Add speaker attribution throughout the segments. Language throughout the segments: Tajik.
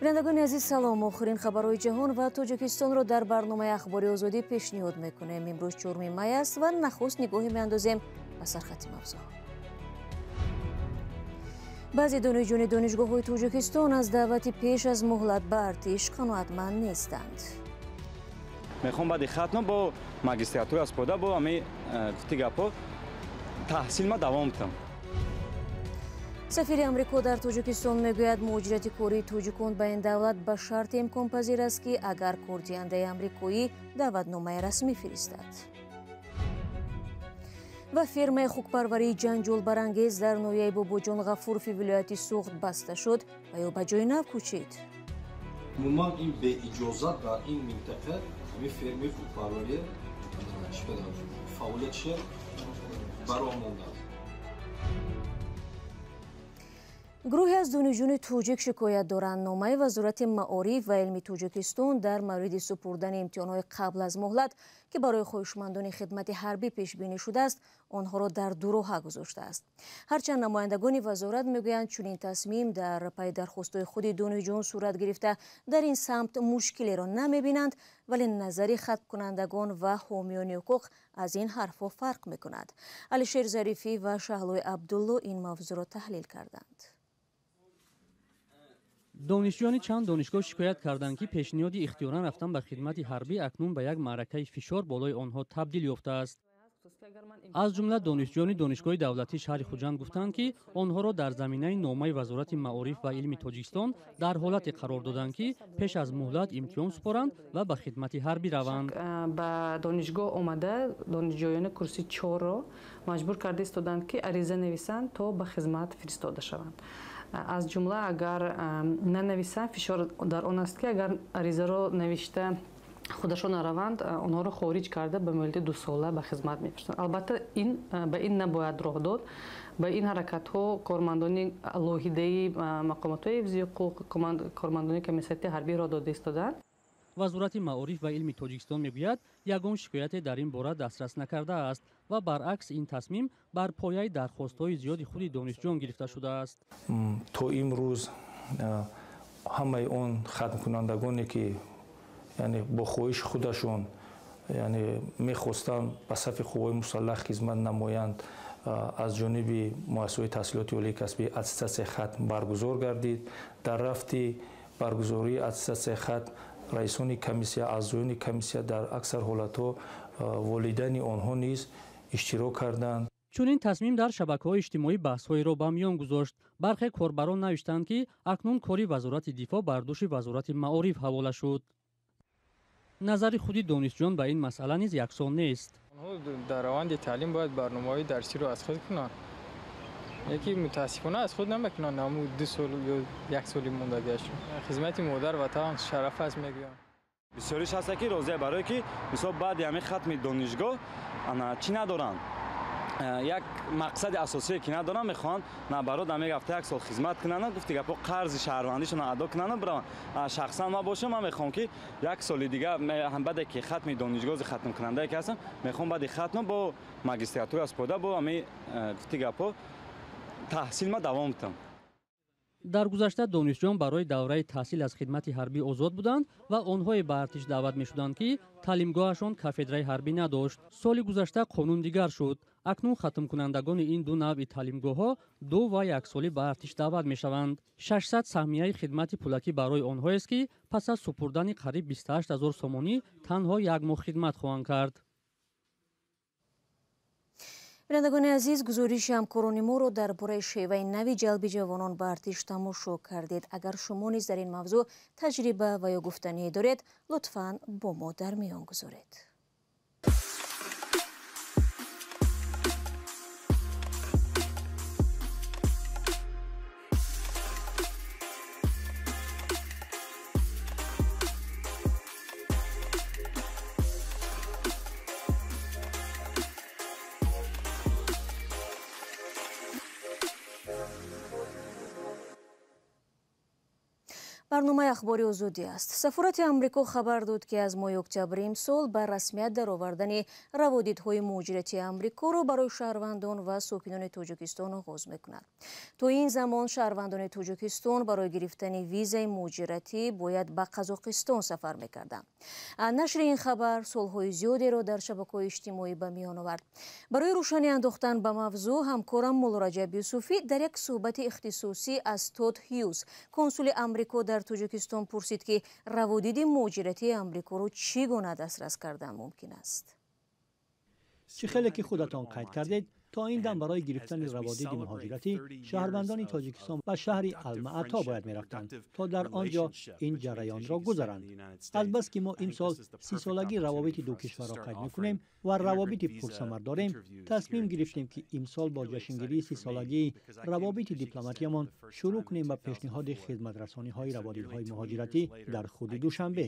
Speaker 1: Бинандагони азиз, салом. Охирин хабарҳои ҷаҳон ва Тоҷикистонро дар барномаи Ахбори Озодӣ пешниҳод мекунем. Имрӯз 4 май аст ва нахуст нигоҳе меандозем ба сархати мавзӯъ. Баъзе донишҷӯёни донишгоҳҳои Тоҷикистон аз даъвати пеш аз муҳлат ба артиш қаноатманд нестанд.
Speaker 2: Мехоҳам баъди хатм бо магистратура аспода бо ҳами гуфти гапҳо таҳсил ма давом кунам.
Speaker 1: Сафири Амрико дар Тоҷикистон мегӯяд, муҳоҷирати кории тоҷикон ба ин давлат ба шарти имконпазир аст, ки агар кордиҳандаи амрикоӣ даъватномаи расмӣ фиристад. Ва фермаи хукпарварии ҷанҷолбарангез дар ноҳияи Бобоҷон Ғафурови вилояти Суғд баста шуд ва ё ба ҷои нав кӯчид.
Speaker 3: Умуман ин беиҷозат дар ин минтақа ҳамин фермаи хукпарварӣ фаъолиятша бароҳ мондааст.
Speaker 1: Гурӯҳе аз донишҷӯёни тоҷик шикоят доранд. Номаи Вазорати маориф ва илми Тоҷикистон дар мавриди супурдани имтиҳонҳои қабл аз муҳлат, ки барои хоҳишмандони хидмати ҳарбӣ пешбинӣ шудааст, онҳоро дар дуроҳа гузоштааст. Ҳарчанд намояндагони вазорат мегӯянд, чунин тасмим дар пайи дархостҳои худи донишҷӯён сурат гирифта, дар ин самт мушкилеро намебинанд, вале назари хатмкунандагон ва ҳомиёни ҳуқуқ аз ин ҳарфҳо фарқ мекунад. Алишер Зарифӣ ва Шаҳлои Абдулло ин мавзӯъро таҳлил карданд.
Speaker 4: Донишҷӯёни чанд донишгоҳ шикоят карданд, ки пешниҳоди ихтиёран рафтан ба хидмати ҳарбӣ акнун ба як маъракаи фишор болои онҳо табдил ёфтааст. Аз ҷумла донишҷӯёни Донишгоҳи давлатии шаҳри Хуҷанд гуфтанд, ки онҳоро дар заминаи номаи Вазорати маориф ва илми Тоҷикистон дар ҳолате қарор доданд, ки пеш аз муҳлат имтиҳон супоранд ва ба хидмати ҳарбӣ раванд.
Speaker 5: Ба донишгоҳ омада донишҷӯёни курси 4-ро маҷбур карда истоданд, ки ариза нависанд то ба хизмат фиристода шаванд. Аз ҷумла агар нанависанд, фишор дар он аст, ки агар аризаро навишта худашон нараванд, онҳоро хориҷ карда ба муҳлати 2 сола ба хизмат мефиристанд. Албатта, ба ин набояд роҳ дод. Ба ин ҳаракатҳо кормандони алоҳидаи мақомотҳои ҳифзи ҳуқуқ, кормандони комиссариати ҳарбӣ роҳ дода истоданд.
Speaker 4: Вазорати маориф ва илми Тоҷикистон мегӯяд, ягон шикояте дар ин бора дастрас накардааст ва баръакс ин тасмим бар пояи дархостҳои зиёди худи донишҷӯён гирифта шудааст.
Speaker 6: То имрӯз ҳамаи он хатмкунандагоне, ки яъне бо хоҳиши худашон, яъне мехостанд ба сафи қувваҳои мусаллаҳ хизмат намоянд, аз ҷониби муассисаҳои таҳсилоти олии касбӣ аттестатсияи хатм баргузор гардид. Дар рафти баргузории аттестатсияи хатм раисони комиссия, аъзоёни комиссия, дар аксар ҳолатҳо волидайни онҳо низ иштирок карданд.
Speaker 4: Чунин тасмим дар шабакаҳои иҷтимоӣ баҳсҳоеро ба миён гузошт. Бархе корбарон навиштанд, ки акнун кори Вазорати дифоъ бар дӯши Вазорати маориф ҳавола шуд. Назари худи донишҷӯён ба ин масъала низ яксон нест.
Speaker 7: Онҳо дар раванди таълим бояд барномаҳои дарсиро аз худ кунанд, яке мутаассифона аз худ намекунанд. Ҳамун 2 сол ё як соли мондагиашон хизмати модар ватан шараф аст мегӯянд.
Speaker 2: Бисёриш ҳаста, ки розия, барое ки мисол баъди ҳамин хатми донишгоҳ ана чӣ надоранд, як мақсади асосие ки надоранд, мехоҳанд наоборот ҳамин рафта як сол хизмат кунанд, гуфти гапҳо, қарзи шаҳрвандишонро адо кунанд, бираванд. Шахсан ман бошам, ман мехоҳам, ки як соли дига баъде ки хатми донишгоҳи хатмкунандае ки ҳастам, мехоҳам баъди хатм бо магистратура аспода бо ҳамин гуфти гапҳо таҳсил ма давом кунам.
Speaker 4: Дар гузашта донишҷӯён барои давраи таҳсил аз хидмати ҳарбӣ озод буданд ва онҳое ба артиш даъват мешуданд, ки таълимгоҳашон кафедраи ҳарбӣ надошт. Соли гузашта қонун дигар шуд. Акнун хатмкунандагони ин ду навъи таълимгоҳҳо ду ва яксолӣ ба артиш даъват мешаванд. 600 саҳмияи хидмати пулакӣ барои онҳоест, ки пас аз супурдани қариб 28 ҳазор сомонӣ танҳо як моҳ хидмат хоҳанд кард.
Speaker 1: Бинандагони азиз, гузориши ҳамкорони моро дар бораи шеваи нави ҷалби ҷавонон ба артиш тамошо кардед. Агар шумо низ дар ин мавзӯъ таҷриба ва ё гуфтание доред, лутфан бо мо дар миён гузоред. Барномаи Ахбори Озодӣ аст. Сафорати Амрико хабар дод, ки аз моҳи октябри имсол ба расмият даровардани раводидҳои муҳоҷирати Амрикоро барои шаҳрвандон ва сокинони Тоҷикистон оғоз мекунад. То ин замон шаҳрвандони Тоҷикистон барои гирифтани визаи муҳоҷиратӣ бояд ба Қазоқистон сафар мекарданд. Нашри ин хабар солҳои зиёдеро дар шабакаҳои иҷтимоӣ ба миён овард. Барои рӯшанӣ андохтан ба мавзӯъ ҳамкорам Муллораҷаб Юсуфӣ дар як суҳбати ихтисосӣ аз Тод Ҳюз, консули Амрико дар Тоҷикистон, пурсид, ки раводиди муҳоҷиратии Амрикоро чӣ гуна дастрас кардан мумкин аст.
Speaker 8: Чӣ хеле ки худатон қайд кардед, то ин дам барои гирифтани раводиди муҳоҷиратӣ шаҳрвандони Тоҷикистон ба шаҳри Алмаато бояд мерафтанд, то дар он ҷо ин ҷараёнро гузаранд. Азбаски мо имсол 30-солагии равобити ду кишварро қайд мекунем ва равобити пурсамар дорем, тасмим гирифтем, ки имсол бо ҷашнгирии 30-солагии равобити дипломатиямон шурӯъ кунем ба пешниҳоди хизматрасониҳои раводидҳои муҳоҷиратӣ дар худи Душанбе.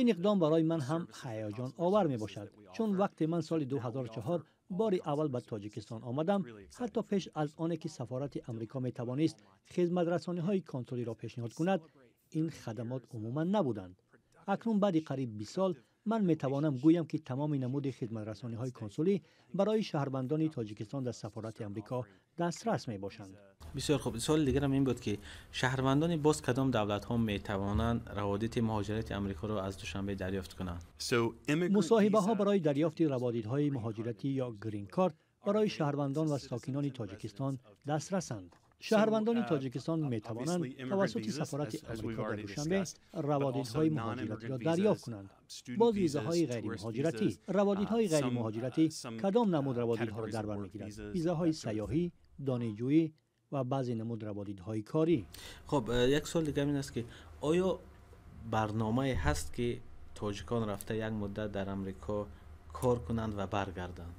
Speaker 8: Ин иқдом барои ман ҳам ҳаяҷоновар мебошад, чун вақте ман соли 2004 бори аввал ба Тоҷикистон омадам, ҳатто пеш аз оне ки сафорати Амрико метавонист хизматрасониҳои консулиро пешниҳод кунад, ин хадамот умуман набуданд. Акнун баъди қариб 20 сол ман метавонам гӯям, ки тамоми намуди хизматрасониҳои консулӣ барои шаҳрвандони Тоҷикистон дар сафорати Амрико дастрас мебошанд.
Speaker 9: Бисёр хуб. Суоли дигарам ин буд, ки шаҳрвандони боз кадом давлатҳо метавонанд раводити муҳоҷирати Амрикоро аз Душанбе дарёфт кунанд?
Speaker 8: Мусоҳибаҳо барои дарёфти раводидҳои муҳоҷиратӣ ё грин-карт барои шаҳрвандон ва сокинони Тоҷикистон дастрасанд. Шаҳрвандони Тоҷикистон метавонанд тавассути сафорати Амрико дар Душанбе раводидҳои муҳоҷиратиро дарёфт кунанд. Боз визаҳои ғайримуҳоҷиратӣ. Раводидҳои ғайримуҳоҷиратӣ кадом намуд раводидҳоро дар бар мегирад? Визаҳои сайёҳӣ, донишҷӯӣ ва баъзе намуд раводидҳои корӣ.
Speaker 9: Хуб, як суол дигар ин аст, ки оё барномае ҳаст, ки тоҷикон рафта як муддат дар Амрико кор кунанд ва баргарданд?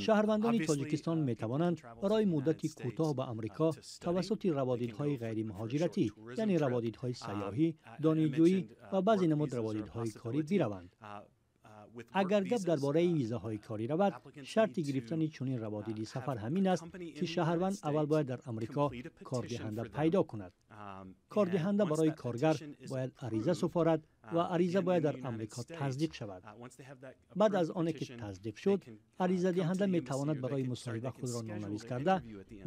Speaker 8: Шаҳрвандони Тоҷикистон метавонанд барои муддати кӯтоҳ ба Амрико тавассути раводидҳои ғайримуҳоҷиратӣ, яъне раводидҳои сайёҳӣ, донишҷӯӣ ва баъзе намуд раводидҳои корӣ бираванд. Агар гап дар бораи визаҳои корӣ равад, шарти гирифтани чунин раводиди сафар ҳамин аст, ки шаҳрванд аввал бояд дар Амрико кордиҳанда пайдо кунад. Кордиҳанда барои коргар бояд ариза супорад ва ариза бояд дар Амрико тасдиқ шавад. Баъд аз оне ки тасдиқ шуд, аризадиҳанда метавонад барои мусоҳиба худро номнавис карда,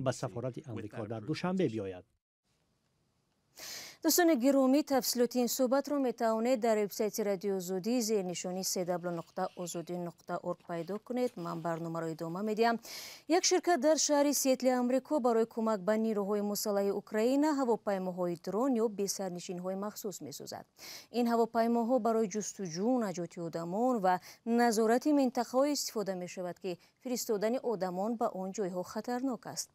Speaker 8: ба сафорати Амрико дар Душанбе биёяд.
Speaker 1: Дӯстони гиромӣ, тафсилоти ин суҳбатро метавонед дар вебсайти Радиои Озодӣ зери нишони cw.ozodi.org пайдо кунед. Ман барномаро идома медиҳам. Як ширкат дар шаҳри Сиэтли Амрико барои кӯмак ба нирӯҳои мусаллаҳи Украина ҳавопаймоҳои дрон ё бесарнишинҳои махсус месозад. Ин ҳавопаймоҳо барои ҷустуҷӯ, наҷоти одамон ва назорати минтақаҳое истифода мешавад, ки фиристодани одамон ба он ҷойҳо хатарнок аст.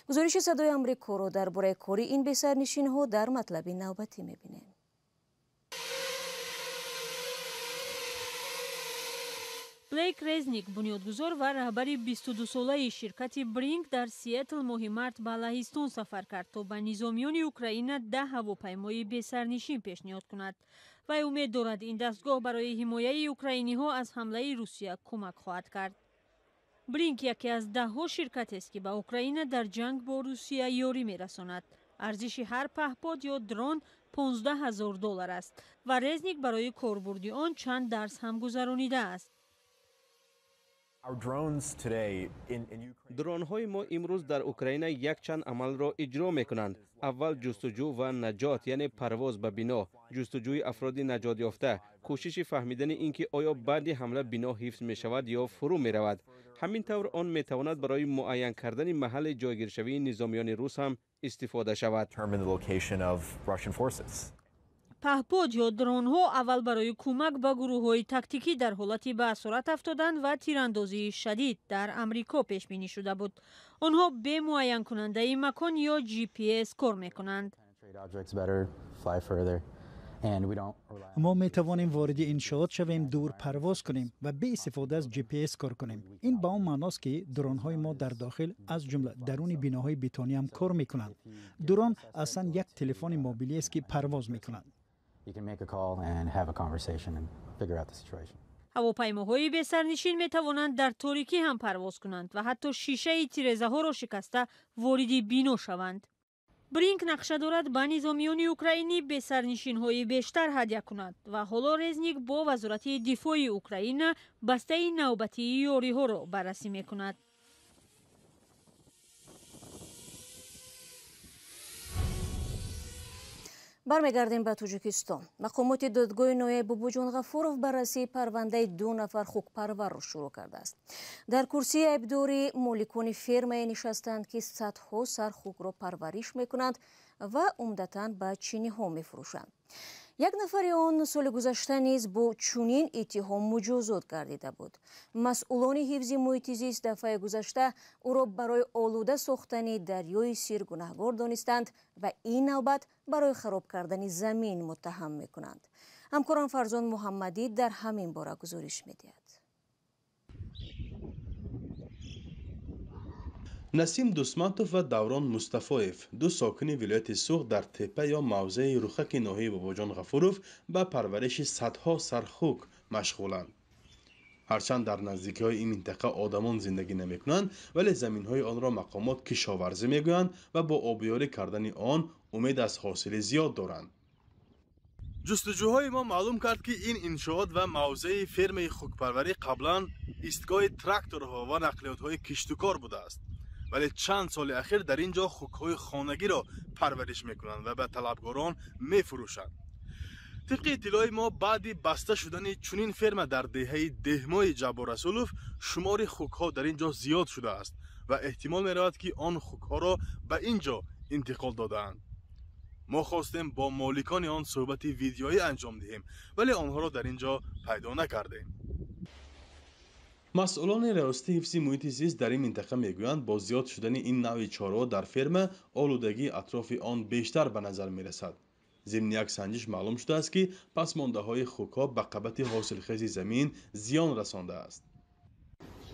Speaker 1: Гузориши Садои Амрикоро дар бораи кори ин бесарнишинҳо дар матлаби навбатӣ мебинем.
Speaker 10: Блейк Резник, бунёдгузор ва раҳбари 22-солаи ширкати Бринк дар Сиэтл, моҳи март ба Лаҳистон сафар кард, то ба низомиёни Украина 10 ҳавопаймои бесарнишин пешниҳод кунад. Вай умед дорад, ин дастгоҳ барои ҳимояи украиниҳо аз ҳамлаи Русия кӯмак хоҳад кард. Бринк яке аз даҳҳо ширкатест, ки ба Украина дар ҷанг бо Русия ёрӣ мерасонад. Арзиши ҳар паҳпод ё дрон 15 ҳазор доллар аст ва Резник барои корбурди он чанд дарс ҳам гузаронидааст.
Speaker 11: Дронҳои мо имрӯз дар Украина якчанд амалро иҷро мекунанд. Аввал, ҷустуҷӯ ва наҷот, яъне парвоз ба бино, ҷустуҷӯи афроди наҷотёфта, кӯшиши фаҳмидани ин ки оё баъди ҳамла бино ҳифз мешавад ё фурӯ меравад. Ҳамин тавр, он метавонад барои муайян кардани маҳалли ҷойгиршавии низомиёни рус ҳам истифода шавад.
Speaker 10: Паҳпод ё дронҳо аввал барои кӯмак ба гурӯҳҳои тактикӣ дар ҳолати ба асорат афтодан ва тирандозии шадид дар Амрико пешбинӣ шуда буд. Онҳо бе муайянкунандаи макон ё GPS кор мекунанд.
Speaker 12: Мо метавонем вориди иншоот шавем, дур парвоз кунем ва беистифода аз GPS кор кунем. Ин ба он маъност, ки дронҳои мо дар дохил, аз ҷумла даруни биноҳои бетонӣ ҳам кор мекунанд. Дрон аслан як телефони мобилиест, ки парвоз мекунад.
Speaker 10: Ҳавопаймоҳои бесарнишин метавонанд дар торикӣ ҳам парвоз кунанд ва ҳатто шишаи тирезаҳоро шикаста вориди бино шаванд. Бринк нақша дорад ба низомиёни украинӣ бесарнишинҳои бештар ҳадя кунад ва ҳоло Резник бо Вазорати дифои Украина бастаи навбатии ёриҳоро баррасӣ мекунад.
Speaker 1: Бармегардем ба Тоҷикистон. Мақомоти додгоҳи ноҳияи Бобоҷон Ғафуров баррасии парвандаи ду нафар хукпарварро шурӯъ кардааст. Дар курсии айбдорӣ моликони фермае нишастанд, ки садҳо сар хукро парвариш мекунанд ва умдатан ба чиниҳо мефурӯшанд. Як нафари он соли гузашта низ бо чунин иттиҳом муҷозот гардида буд. Масъулони ҳифзи муҳити зист дафъаи гузашта ӯро барои олуда сохтани дарёи Сир гунаҳгор донистанд ва ин навбат барои хароб кардани замин муттаҳам мекунанд. Ҳамкорон Фарзон Муҳаммадӣ дар ҳамин бора гузориш медиҳад.
Speaker 13: Насим Дусматов ва Даврон Мустафоев, ду сокини вилояти Суғд, дар теппа ё мавзеи Рухаки ноҳияи Бобоҷон Ғафуров ба парвариши садҳо сар хук машғуланд. Ҳарчанд дар наздикиҳои ин минтақа одамон зиндагӣ намекунанд, вале заминҳои онро мақомот кишоварзӣ мегӯянд ва бо обёрӣ кардани он умед аз ҳосили зиёд доранд. Ҷустуҷӯҳои мо маълум кард, ки ин иншоот ва мавзеи фермаи хукпарварӣ қаблан истгоҳи тракторҳо ва нақлиётҳои киштукор будааст, вале чанд соли ахир дар ин ҷо хукҳои хонагиро парвариш мекунанд ва ба талабгорон мефурӯшанд. Тибқи иттилои мо, баъди баста шудани чунин ферма дар деҳаи Деҳмои Ҷабборрасулов шумори хукҳо дар ин ҷо зиёд шудааст ва эҳтимол меравад, ки он хукҳоро ба ин ҷо интиқол додаанд. Мо хостем бо моликони он суҳбати видеоӣ анҷом диҳем, вале онҳоро дар ин ҷо пайдо накардем. Масъулони раёсати ҳифзи муҳити зист дар ин минтақа мегӯянд, бо зиёд шудани ин навъи чорво дар ферма олудагии атрофи он бештар ба назар мерасад. Зимни як санҷиш маълум шудааст, ки пасмондаҳои хукҳо ба қабати ҳосилхези замин зиён расондааст.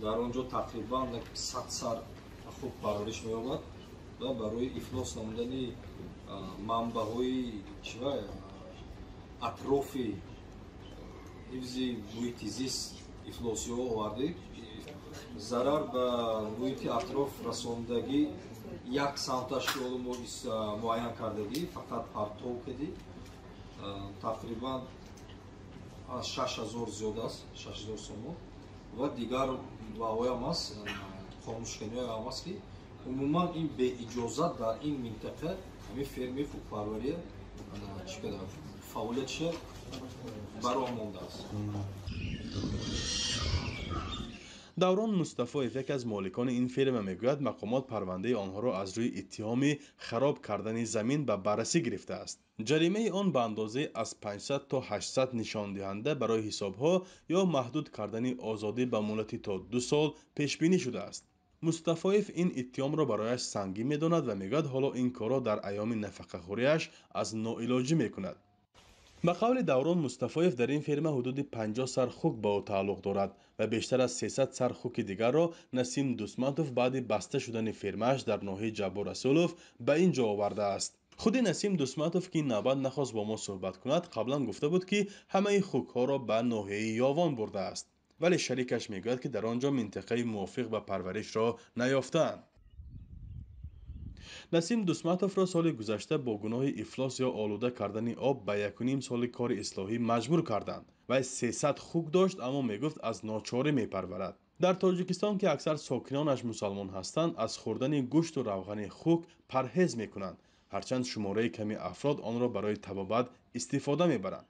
Speaker 3: Дар он ҷо тақрибан 100 сар хук парвариш меёбад ва барои ифлос намудани манбаъҳои чива атрофи ҳифзи муҳити зист ифлосиҳо овардем. Зарар ба муҳити атроф расондагӣ як самташ ҳоло мо муайян кардагӣ, фақат партов кардӣ, тақрибан аз 6000 зиёд аст, 6000 сомон, ва дигар ваоям аст, қонуншиканиҳоям аст, ки умуман ин беиҷозат дар ин минтақа ҳамин фермаи хукпарвария чӣ када фаъолиятша бароҳ мондааст.
Speaker 13: Даврон Мустафоев, яке аз моликони ин ферма, мегӯяд, мақомот парвандаи онҳоро аз рӯи иттиҳоми хароб кардани замин ба баррасӣ гирифтааст. Ҷаримаи он ба андозаи аз 500 то 800 нишондиҳанда барои ҳисобҳо ё маҳдуд кардани озодӣ ба муҳлати то 2 сол пешбинӣ шудааст. Мустафоев ин иттиҳомро барояш сангин медонад ва мегӯяд, ҳоло ин корро дар айёми нафақахӯриаш аз ноилоҷӣ мекунад. Ба қавли Даврон Мустафоев, дар ин ферма ҳудуди 50 сар хук ба ӯ тааллуқ дорад ва бештар аз 300 сар хуки дигарро Насим Дусматов баъди баста шудани фермааш дар ноҳияи Ҷабборрасулов ба ин ҷо овардааст. Худи Насим Дусматов, ки ин навбат нахост бо мо суҳбат кунад, қаблан гуфта буд, ки ҳамаи хукҳоро ба ноҳияи Ёвон бурдааст, вале шарикаш мегӯяд, ки дар он ҷо минтақаи мувофиқ ба парваришро наёфтаанд. Насим Дусматовро соли гузашта бо гуноҳи ифлос ё олуда кардани об ба 1,5 соли кори ислоҳӣ маҷбур карданд. Вай 300 хук дошт, аммо мегуфт, аз ночорӣ мепарварад. Дар Тоҷикистон, ки аксар сокинонаш мусалмон ҳастанд, аз хӯрдани гӯшту равғани хук парҳез мекунанд, ҳарчанд шумораи ками афрод онро барои табобат истифода мебаранд.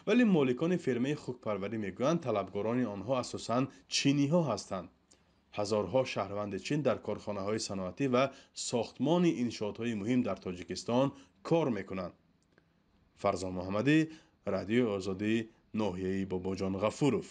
Speaker 13: Вале моликони фермаи хукпарварӣ мегӯянд, талабгорони онҳо асосан чиниҳо ҳастанд. Ҳазорҳо шаҳрванди Чин дар корхонаҳои саноатӣ ва сохтмони иншоотҳои муҳим дар Тоҷикистон кор мекунанд. Фарзон Муҳаммадӣ, Радиои Озодӣ, ноҳияи Бобоҷон Ғафуров.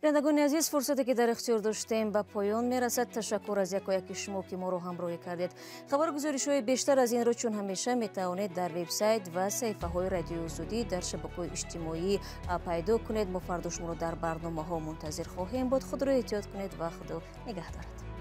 Speaker 1: Бинандагони азиз, фурсате ки дар ихтиёр доштем ба поён мерасад. Ташаккур аз якояки шумо, ки моро ҳамроҳӣ кардед. Хабаргузоришҳои бештар аз инро чун ҳамеша метавонед дар вебсайт ва саҳифаҳои Радиои Озодӣ дар шабакаҳои иҷтимоӣ пайдо кунед. Мо фардо шуморо дар барномаҳо мунтазир хоҳем буд. Худро эҳтиёт кунед ва Худо нигаҳдорад.